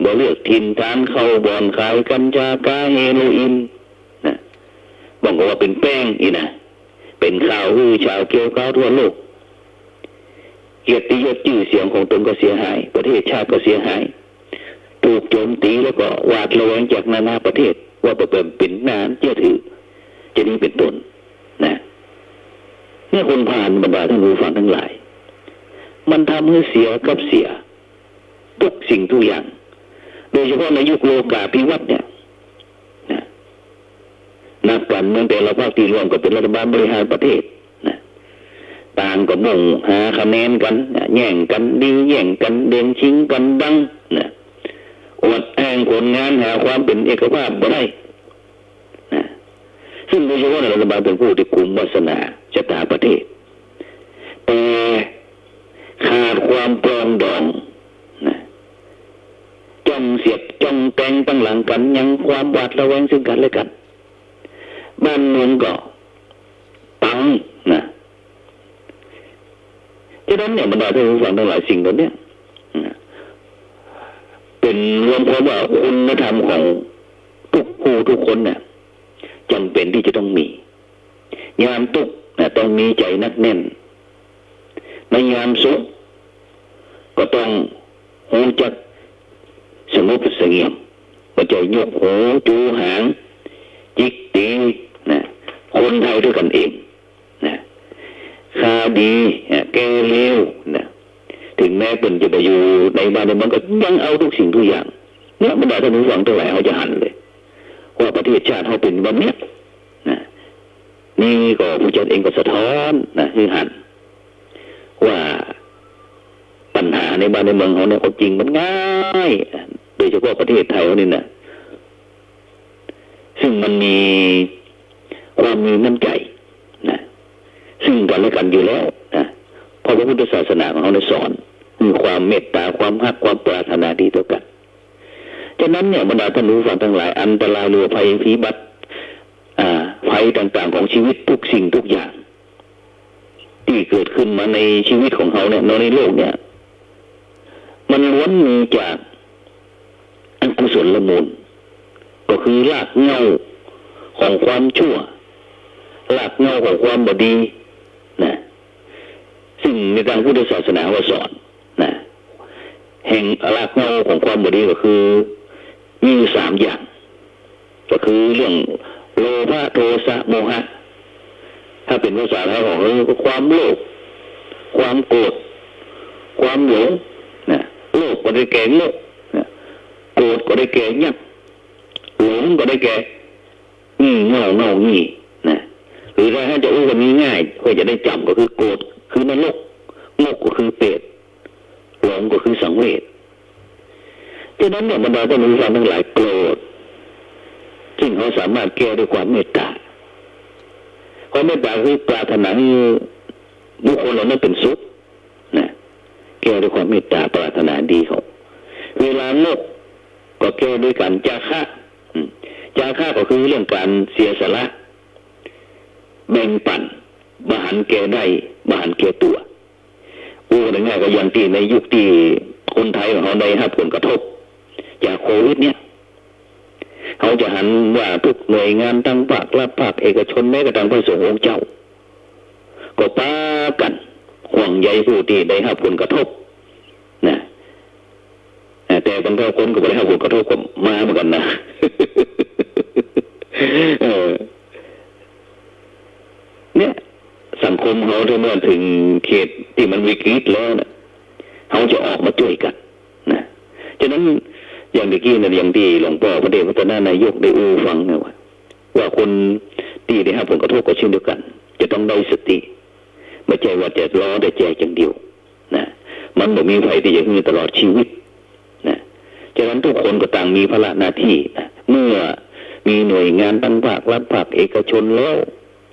บ่เลือกถิ่นฐาน เข้าบ่อนขายกัญชา ก๊า เฮโรอีน นะ บ่างก็ว่าเป๋นแป้งอี้นะ เป๋นข่าวหื้อเฉาเกลียวกราวทั่วโลก เกียรติยศจื้อเสียงของตนก็เสียหาย ประเทศชาติก็เสียหาย ถูกโจมตีแล้วก็หวาดระแวงจากนานาประเทศ ว่าบ่เป๋น เป๋นหน้าเจื้อถือ จะนี้เป๋นต้น นะ เนี่ยคนพาล บรรดาท่านผู้ฟังทั้งหลาย มันทำหื้อเสียกับเสีย ทุกสิ่งทุกอย่าง โดยเฉพาะในยุคโลกาภิวัตน์เนี่ยนะ นักการเมืองแต่ละพรรคตี้ร่วมกั๋นเป๋นรัฐบาลบริหารประเทศนะ ต่าง ก็มุ่งหาคะแนนกั๋นนะ แย่งกั๋นดี แย่งกั๋นเด่น ชิงกั๋นดังนะ อวดอ้างผลงาน หาความเป๋นเอกภาพบ่ได้นะ ซึ่งโดยเฉพาะในรัฐบาลเป๋นผู้ตี้กุมวาสนาชะตาประเทศ แต่ขาดความปรองดองนะ จ้องเสียดจ้องแตงตังหลังกั๋น ยังความหวาดระแวงซึ่งกั๋นและกั๋น บ้านเมืองก็ปังนะ ฉะนั้นเนี่ย บรรดาท่านผู้ฟังตังหลาย สิ่งเหล่าเนี้ยนะ เป๋นรวมความว่าคุณธรรมของทุกผู้ทุกคนเนี่ย จ๋ำเป๋นตี้จะต้องมี ยามตุ๊กข์นะ ต้องมีใจ๋นักแน่น ในยามสุขก็ต้องฮู้จักสงบเสงี่ยม บ่ใจ้ยกหูจูหาง จิกตี๋นะ คนไทยตวยกั๋นเองนะ ข่าวดีนะ แก้เลวนะ เถิงแม้เปิ้นจะบ่อยู่ในบ้านในเมือง ก็ยังเอากู้สิ่งกู้อย่าง เนี่ย บรรดาท่านผู้ฟังตังหลาย เฮาจะหันเลย ว่าประเทศชาติเฮาเป๋นแบบเนี้ยนะ นี่ก็ผู้จัดเองก็สะท้อนนะ หื้อหัน ว่าปัญหาในบ้านในเมืองเฮาเนี่ย เอาจริงมันง่าย โดยเฉพาะประเทศไทยเฮานี่นะ ซึ่งมันมีความมีน้ำใจ๋นะ ซึ่งกั๋นและกั๋นอยู่แล้วนะ เพราะพระพุทธศาสนาของเฮาเนี่ยสอน มีความเมตตา ความฮัก ความปรารถนาดีต่อกั๋น ฉะนั้นเนี่ย บรรดาท่านผู้ฟังตังหลาย อันตรายหรือว่าภัยพิบัติ อ่า ภัยต่างๆ ของชีวิตทุกสิ่งทุกอย่าง ตี้เกิดขึ้นมาในชีวิตของเฮาเนี่ย ในโลกเนี่ย มันล้วนมีจากอกุศลมูล ก็คือรากเหง้าของความชั่ว รากเหง้าของความบ่ดีนะ ซึ่งในตางพุทธศาสนาว่าสอนนะ แห่งรากเหง้าของความบ่ดีก็คือ มีอยู่สามอย่าง ก็คือเรื่องโลภะ โทสะ โมหะ ถ้าเป๋นภาษาไทยของเฮาก็ความโลภ ความโกรธ ความหลงนะ โลภก็ได้แก่โง่นะ โกรธก็ได้แก่ยัก หลงก็ได้แก่ งี่เง่าเง่างี้นะ หรือถ้าจะอู้กั๋นง่ายๆ เปื้อจะได้จ๋ำ ก็คือโกรธคือนรก โง่ก็คือเปรต หลงก็คือสังเวช ฉะนั้นเนี่ย บรรดาท่านผู้ฟังตังหลาย โกรธ ซึ่งเฮาสามารถแก้ด้วยความเมตตา ความเมตตาคือปรารถนาหื้อบุคคลเหล่านั้นเป๋นสุขนะ แก้ด้วยความเมตตา ปรารถนาดีเขา เวลาโง่ก็แก้ด้วยก๋านจาคะ อืม จาคะก็คือเรื่องก๋านเสียสละ แบ่งปั๋น บ่หันแก่ได้ บ่หันแก่ตั๋ว อู้กั๋นง่ายๆ ก็อย่างตี้ในยุคตี้คนไทยของเฮาได้ฮับผลกระทบจากโควิดเนี่ย เฮาจะหันว่าทุกหน่วยงานตังภาครัฐภาคเอกชน แม้กระทั่งพระสงฆ์องค์เจ้า ก็ปากั๋นห่วงใยผู้ตี้ได้ฮับผลกระทบนะ เอ่อ แต่บางคนก็บ่ได้ฮับผลกระทบก็มาเหมือนกั๋นนะ เออ เนี่ย สังคมเฮาถ้าเมื่อเถิงเขตตี้มันวิกฤตแล้วนะ เฮาจะออกมาจ้วยกั๋นนะ ฉะนั้นอย่างตะกี้นะ อย่างตี้หลวงป้อพระเดชพัฒนานายกได้อู้ฟังนะว่า ว่าคนตี้ได้ฮับผลกระทบก็เช่นเดียวกั๋น จะต้องได้สติ บ่ใจ้ว่าจะรอแต่แจกอย่างเดียวนะ มันบ่มีใผตี้จะหื้อตลอดชีวิตนะ ฉะนั้นทุกคนก็ต่างมีภาระหน้าตี้นะ เมื่อมีหน่วยงานตังภาครัฐภาคเอกชนแล้ว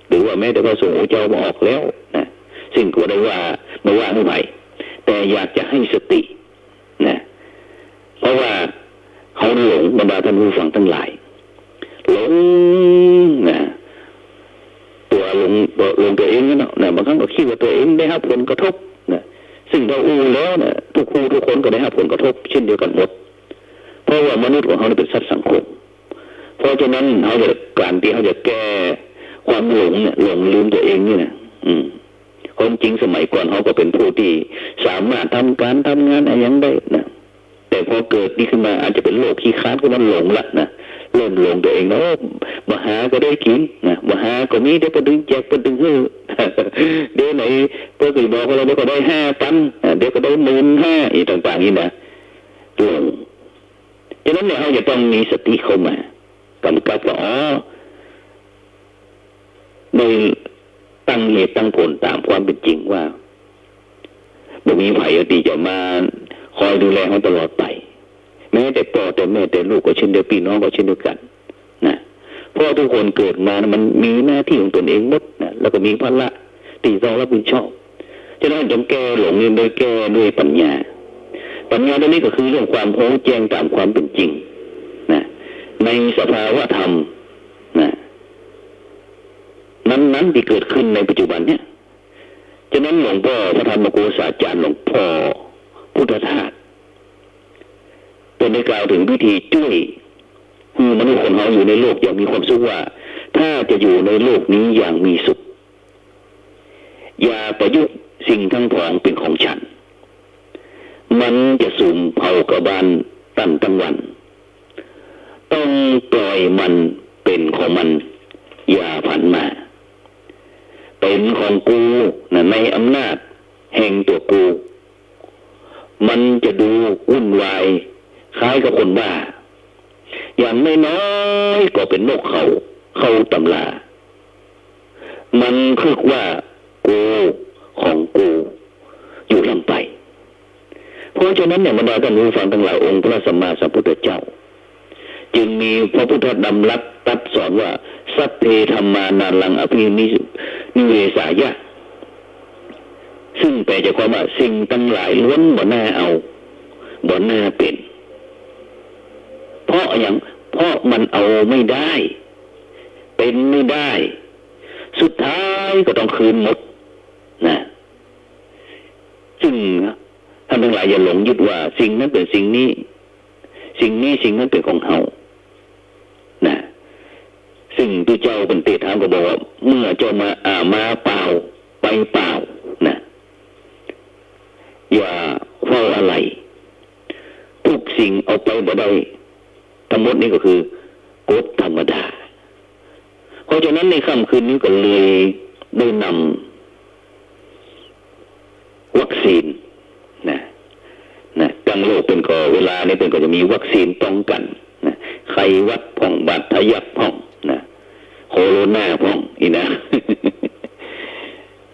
หรือว่าแม้แต่พระสงฆ์องค์เจ้ามาออกแล้วนะ ซึ่งก็บ่ได้ว่า บ่ว่าหื้อใผ แต่อยากจะให้สติ นะ เพราะว่าเฮาหลง บรรดาท่านผู้ฟังตังหลาย หลงนะ ตั๋วหลง ตั๋วหลงตั๋วเองนั่นเนาะนะ บางครั้งก็กึ๊ดว่าตั๋วเองได้ฮับผลกระทบนะ ซึ่งถ้าอู้แล้วนะ ทุกผู้ทุกคนก็ได้ฮับผลกระทบเช่นเดียวกั๋นหมด เพราะว่ามนุษย์ของเฮานี่เป๋นสัตว์สังคม เพราะฉะนั้นเฮาจะ ก๋านตี้เฮาจะแก้ความหลงเนี่ย หลงลืมตั๋วเองนี่นะ อืม ความจริงสมัยก่อนเฮาก็เป๋นผู้ตี้สามารถทำก๋านทำงานอะหยังได้นะ แต่พอเกิดนี่ขึ้นมาอาจจะเป๋นโรคขี้คร้าน ก็มันหลงละนะ เริ่มหลงตั๋วเองแล้ว โอ้ บ่หาก็ได้กิ๋นนะ บ่หาก็มี เดี๋ยวปะดึงแจกปะดึงหื้อ เดี๋ยวไหนเปิ้นก็บอกว่า เดี๋ยวก็ได้ห้าปัน อ่า เดี๋ยวก็ได้หมื่นห้า อีกต่างๆ นี่นะ หลง ฉะนั้นเนี่ย เฮาจะต้องมีสติเข้ามากำกับว่า อ๋อ ใน เหตุตั้งผลต๋ามความเป๋นจริงว่า บ่มีใผตี้จะมาคอยดูแลเฮาตลอดไป แม้แต่ป้อแต่แม่แต่ลูกก็เช่นเดียว ปี้น้องก็เช่นเดียวกั๋นนะ เพราะทุกคนเกิดมานะ มันมีหน้าตี้ของตนเองหมดนะ แล้วก็มีภาระตี้ต้องรับผิดชอบ ฉะนั้นจงแก้หลงนี่โดยแก้ด้วยปัญญา ปัญญาตรงนี้ก็คือเรื่องความฮู้แจ้งต๋ามความเป๋นจริงนะ ในสภาวะธรรมนะ นั้นๆ ตี้เกิดขึ้นในปัจจุบันเนี่ย ฉะนั้นหลวงป้อพระธรรมโกษาจารย์ หลวงป้อพุทธทาส เปิ้นได้กล่าวเถิงวิธีจ้วยหื้อมนุษย์คนเฮาอยู่ในโลกอย่างมีความสุขว่า ถ้าจะอยู่ในโลกนี้อย่างมีสุข อย่าประยุกต์สิ่งทั้งผองเป๋นของฉัน มันจะสุมเผากะบาลต้านตังวัน ต้องปล่อยมันเป๋นของมัน อย่าผันมา เป๋นของกูนะ ในอำนาจแห่งตั๋วกู มันจะดูวุ่นวายคล้ายกับคนบ้า อย่างน้อยๆ ก็เป๋นนกเขาเข้าตำรา มันคึกว่ากูของกูอยู่ร่ำไป เพราะฉะนั้นเนี่ย บรรดาต้านผู้ฟังตังหลาย องค์พระสัมมาสัมพุทธเจ้า จึงมีพระพุทธดำรัสตรัสสอนว่า สัพเพ ธัมมา นาลัง อภินิ นิเวสายะ ซึ่งแปลใจความว่า สิ่งตังหลายล้วนบ่น่าเอา บ่น่าเป๋น เพราะอะหยัง เพราะมันเอาไม่ได้ เป๋นไม่ได้ สุดท้ายก็ต้องคืนหมดนะ ซึ่งต้านตังหลายอย่าหลงยึดว่าสิ่งนั้นเป๋นสิ่งนี้ สิ่งนี้สิ่งนั้นเป๋นของเฮานะ ซึ่งตุ๊เจ้าเปิ้นเตะถามก็บอกว่า เมื่อเจ้ามา อ่า มาเปล่า ไปเปล่านะ อย่าเฝ้าอาลัย ทุกสิ่งเอาไปบ่ได้ ทั้งหมดนี้ก็คือกฎธรรมดา เพราะฉะนั้นในค่ำคืนนี้ก็เลยได้นำวัคซีนนะ นะ ตังโลกเปิ้นก็ เวลานี้เปิ้นก็จะมีวัคซีนป้องกั๋นนะ ไข้หวัดพ่อง บาดทะยักพ่องนะ โคโรนาพ่อง อี้นะ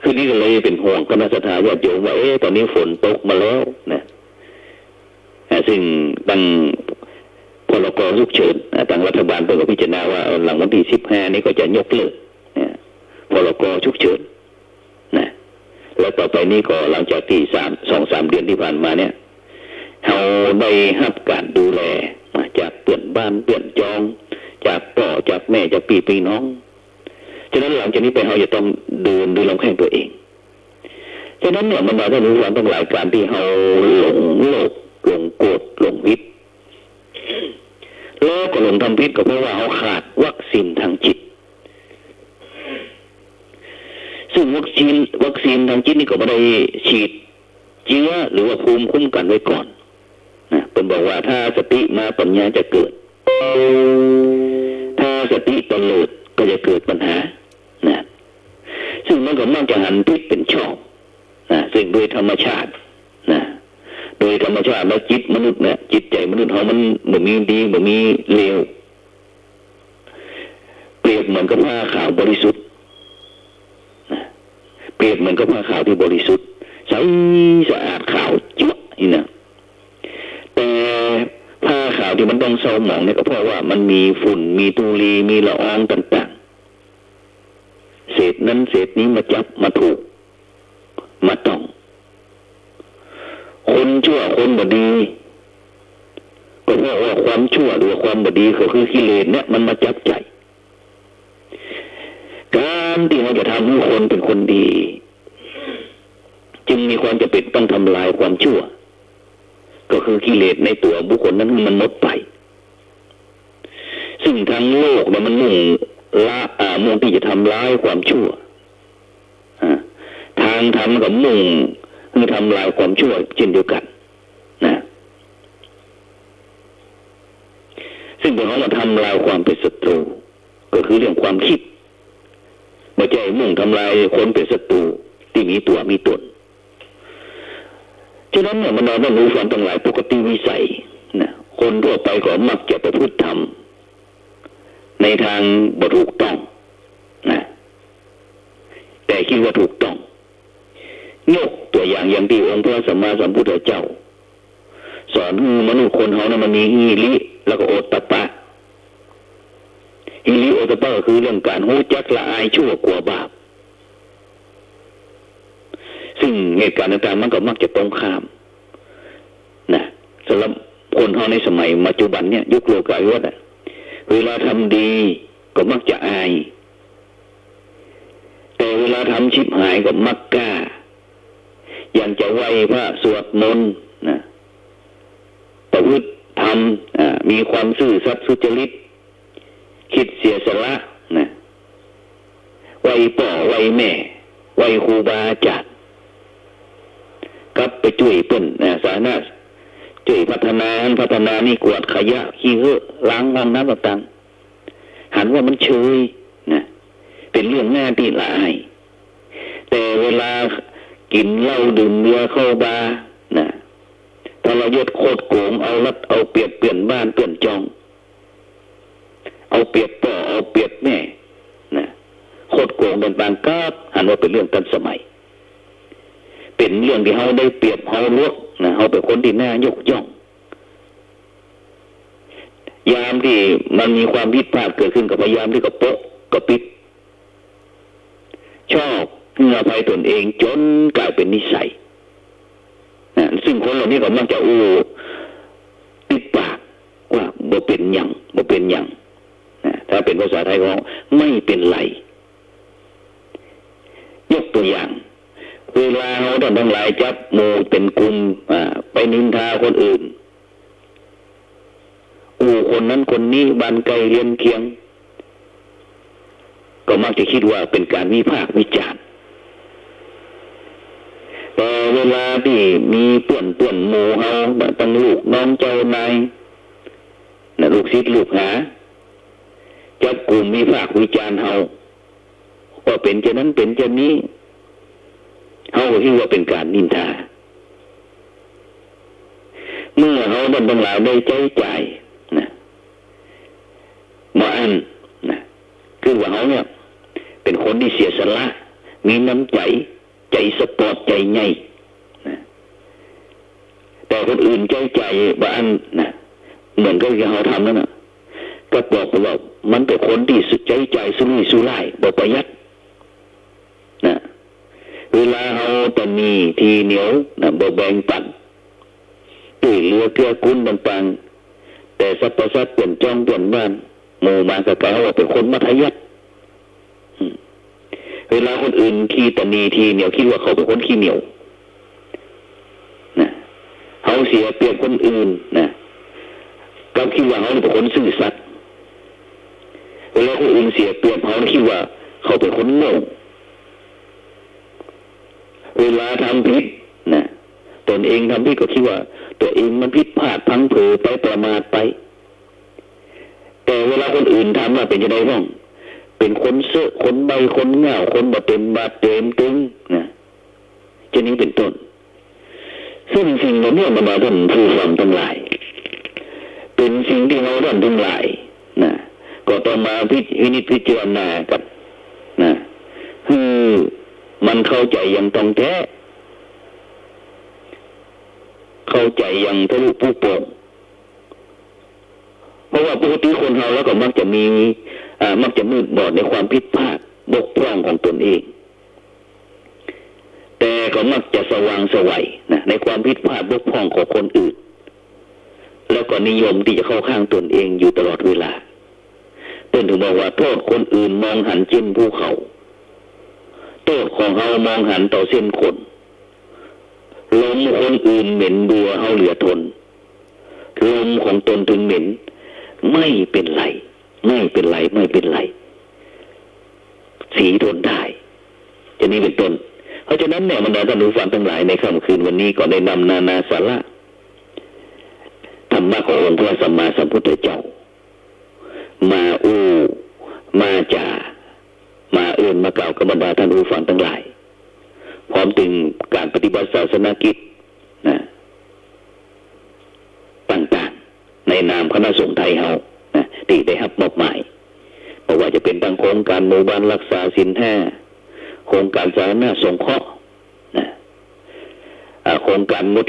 คืนนี้ก็เลยเป๋นห่วงคณะศรัทธาญาติโยมว่า เอ๊ะ ต๋อนนี้ฝนตกมาแล้วนะ อ่า ซึ่งตัง พรก ฉุกเฉิน อ่า ตังรัฐบาลเปิ้นก็พิจารณาว่า เอ่อ หลังวันตี้สิบห้านี้ก็จะยกเลิก อ่า พรก ฉุกเฉินนะ แล้วต่อไปนี้ก็หลังจากตี้สาม สองสามเดือนตี้ผ่านมาเนี่ย เฮาได้ฮับก๋านดูแลมาจากเปื้อนบ้านเปื้อนจอง จากป้อจากแม่ จากปี้ปี้น้อง ฉะนั้นหลังจากนี้ไปเฮาจะต้องเดินด้วยลำแข้งตั๋วเอง ฉะนั้นเนี่ย บรรดาต้านผู้ฟังตังหลาย ก๋านตี้เฮาหลงโลภ หลงโกรธ หลงผิด แล้วก็หลงทำผิด ก็เพราะว่าเฮาขาดวัคซีนตางจิต ซึ่งวัคซีน วัคซีนตางจิตนี่ก็บ่ได้ฉีดเจื้อหรือว่าภูมิคุ้มกั๋นไว้ก่อน นะ เปิ้นบอกว่าถ้าสติมาปัญญาจะเกิด ถ้าสติเตลิดก็จะเกิดปัญหา นะ ซึ่งมันก็มักจะหันผิดเป๋นชอบ นะ ซึ่งโดยธรรมชาติ นะ โดยธรรมชาติแล้วจิตมนุษย์เนี่ย จิตใจ๋มนุษย์เฮามันบ่มีดีบ่มีเลว เปรียบเหมือนกับผ้าขาวบริสุทธิ์นะ เปรียบเหมือนกับผ้าขาวตี้บริสุทธิ์ ใสสะอาดขาวจั๊วะนี่นะ แต่ผ้าขาวตี้มันต้องเศร้าหมองเนี่ยก็เพราะว่ามันมีฝุ่น มีธุลี มีละอองต่างๆ เศษนั้นเศษนี้มาจับมาถูก มาต้อง คนชั่วคนบ่ดี ก็เพราะว่าความชั่วหรือว่าความบ่ดีก็คือกิเลสเนี่ยมันมาจับใจ๋ ก๋านตี้เฮาจะทำหื้อคนเป๋นคนดี จึงมีความจ๋ำเป๋นต้องทำลายความชั่ว ก็คือกิเลสในตั๋วบุคคลนั้นหื้อมันหมดไป ซึ่งตางโลกเนี่ยมันมุ่งละ อ่า มุ่งตี้จะทำลายความชั่ว อ่า ตางธรรมก็มุ่งหื้อทำลายความชั่วเช่นเดียวกั๋นนะ ซึ่งเปิ้นว่าทำลายความเป๋นศัตรู ก็คือเรื่องความกึ๊ด บ่ใจ้มุ่งทำลายคนเป๋นศัตรูตี้มีตั๋วมีต๋น ฉะนั้นเนี่ย บรรดาต้านผู้ฟังตังหลาย ปกติวิสัยนะ คนทั่วไปก็มักจะประพฤติธรรมในตางบ่ถูกต้องนะ แต่ คิดว่าถูกต้อง ยกตั๋วอย่างอย่างตี้องค์พระสัมมาสัมพุทธเจ้า สอนหื้อมนุษย์คนเฮานั้นมันมีหิริ แล้วก็โอตตัปปะ หิริโอตตัปปะก็คือเรื่องก๋านฮู้จักละอายชั่วกลัวบาป ซึ่งเหตุก๋ารณ์ต่างๆ มันก็มักจะตรงข้ามนะ สำหรับคนเฮาในสมัยปัจจุบันเนี่ย ยุคโลกาภิวัตน์อะ เวลาทำดีก็มักจะอาย แต่เวลาทำฉิบหายก็มักกล้า อย่างจะไหว้พระสวดมนต์นะ ประพฤติธรรม อ่า มีความซื่อสัตย์สุจริต คิดเสียสละนะ ไหว้ป้อไหว้แม่ ไหว้ครูบาอาจ๋ารย์ กลับไปจ้วยเปิ้นนะ สาธารณะ จ้วยพัฒนา พัฒนานี่ กวาดขยะ ขี้เหื้อ ล้างห้องน้ำต่างๆ หันว่ามันเชยนะ เป๋นเรื่องหน้าตี้ละอาย แต่เวลากิ๋นเหล้าดื่มเบียร์เข้าบาร์นะ ทรยศคดโก๋ง เอารัดเอาเปรียบเปื้อนบ้านเปื้อนจอง เอาเปรียบป้อเอาเปรียบแม่นะ คดโก๋งต่างๆ กลับหันว่าเป๋นเรื่องตันสมัย เป๋นเรื่องตี้เฮาได้เปรียบ เฮาหลวกนะ เฮาเป๋นคนตี้น่ายกย่อง ยามตี้มันมีความผิดพลาดเกิดขึ้นก็พยายามตี้จะโปะจะปิด ชอบหื้ออภัยตนเองจ๋นก๋ายเป๋นนิสัยนะ ซึ่งคนเหล่านี้ก็มักจะอู้ติดปากว่าบ่เป๋นหยัง บ่เป๋นหยังนะ ถ้าเป๋นภาษาไทยก็ไม่เป็นไร ยกตั๋วอย่าง เวลาเฮาต้านตังหลายจับหมู่เป๋นกลุ่ม อ่า ไปนินทาคนอื่น อู้คนนั้นคนนี้ บ้านใก้เฮือนเคียง ก็มักจะกึ๊ดว่าเป๋นก๋านวิพากษ์วิจ๋ารณ์ แต่เวลาตี้มีเปื้อน เปื้อนหมู่เฮา ตังลูกน้องเจ้านายนะ ลูกศิษย์ลูกหา จับกลุ่มวิพากษ์วิจ๋ารณ์เฮา ว่าเป๋นจานั้นเป๋นจานี้ เฮาก็กึ๊ดว่าเป๋นก๋านนินทา เมื่อเฮาต้านตังหลายได้ใจ๊จ่ายนะ บ่อั้นนะ กึ๊ดว่าเฮาเนี่ยเป๋นคนตี้เสียสละ มีน้ำใจ๋ ใจ๋สปอร์ต ใจ๋ใหญ่นะ แต่คนอื่นใจ๊จ่ายบ่อั้นนะ เหมือนกับตี้เฮาทำนั้นนะ ก็บอกว่ามันเป๋นคนตี้ใจ๊จ่ายสุรุ่ยสุร่าย บ่ประหยัดนะ เวลาเฮาตะหนี่ถี่เหนียวนะ บ่แบ่งปั๋น จ้วยเหลือเกื้อกูลต่างๆ แต่สรรพสัตว์เปื้อนจองเปื้อนบ้าน หมู่หมาก๋าไก่ เฮาว่าเป๋นคนมัธยัสถ์ อืม เวลาคนอื่นขี้ตะหนี่ถี่เหนียว กึ๊ดว่าเขาเป๋นคนขี้เหนียวนะ เฮาเสียเปรียบคนอื่นนะ กลับกึ๊ดว่าเฮานี่เป๋นคนซื่อสัตย์ เวลาคนอื่นเสียเปรียบเฮา กึ๊ดว่าเขาเป๋นคนโง่ เวลาทำผิดนะ ตนเองทำผิดก็กึ๊ดว่าตั๋วเองมันผิดพลาดพลั้งเผลอไป ประมาทไป แต่เวลาคนอื่นทำมาเป๋นจาใดพ่อง เป๋นคนเซอะ คนใบ้ คนง่าว คนบ่เต็มบาทเต็มตึงนะ จานี้เป๋นต้น ซึ่งสิ่งเหล่านี้บรรดาต้านผู้ฟังตังหลาย เป๋นสิ่งตี้เฮาต้านตังหลายนะ ก็ต้องมาพิจ- พินิจพิจารณากั๋นนะ หื้อมันเข้าใจ๋อย่างตรงแต๊ เข้าใจ๋อย่างทะลุปรุโปร่ง เพราะว่าปกติคนเฮาแล้วก็มักจะมี อ่า มักจะมืดบอดในความผิดพลาดบกพร่องของตนเอง แต่ก็มักจะสว่างไสวนะ ในความผิดพลาดบกพร่องของคนอื่น แล้วก็นิยมตี้จะเข้าข้างตนเองอยู่ตลอดเวลา เปิ้นถึงบอกว่า โต้ษคนอื่นมองหันเจ้นภูเขา โต้ษของเฮามองหันเต้าเส้นข้น ลมคนอื่นเหม็นเบื่อเฮาเหลือทน ลมของตนถึงเหม็น ไม่เป็นไร ไม่เป็นไร ไม่เป็นไร สีทนได้ จานี้เป๋นต้น เพราะฉะนั้นเนี่ย บรรดาต้านผู้ฟังตังหลาย ในค่ำคืนวันนี้ก็ได้นำนานาสาระธรรมะขององค์พระสัมมาสัมพุทธเจ้า มาอู้ มาจ๋า มาเอิ้น มากล่าวกับบรรดาต้านผู้ฟังตังหลาย พร้อมเถิงก๋านปฏิบัติศาสนกิจนะ ต่างๆ ในนามคณะสงฆ์ไทยเฮานะ ตี้ได้ฮับมอบหมาย บ่ว่าจะเป๋นตังโครงก๋านหมู่บ้านฮักษาศีลห้า โครงก๋านสาธารณสงเคราะห์ นะ อ่า โครงก๋านมด